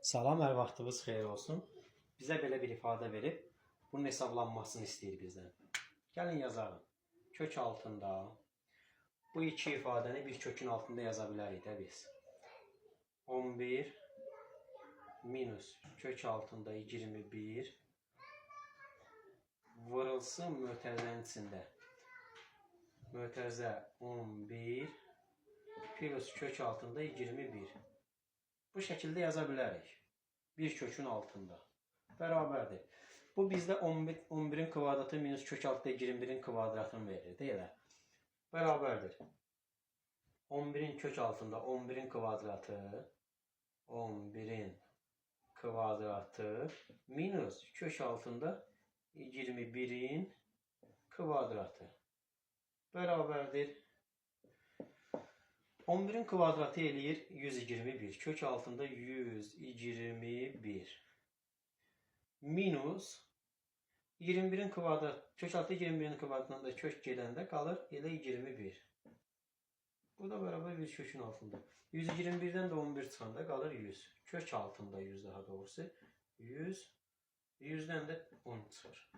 Salam, hər vaxtınız xeyir olsun. Bizə belə bir ifadə verib, bunun hesablanmasını istəyir bizdən. Gəlin yazalım. Kök altında bu iki ifadəni bir kökün altında yaza bilərik də biz. 11 minus kök altında 21 vurulsun mötərizənin içində. Mötərizə 11 plus kök altında 21. Bu şəkildə yaza bilərik. Bir kökün altında. Bərabərdir. Bu bizdə 11, 11-in kvadratı minus kök altında 21-in kvadratını verir, deyil mi? Bərabərdir. 11-in kök altında 11-in kvadratı 11-in kvadratı minus kök altında 21-in kvadratı bərabərdir. 11-in kvadratı eləyir 121. Kök altında 121. Minus 21-in kvadrat, kök altı 21-in kvadratından da kök gedəndə qalır elə 21. Bu da bərabər bir kökün altında. 121-dən də 11 çıxanda qalır 100. Kök altında 100 daha doğrusu. 100. 100-dən də 10 çıxır.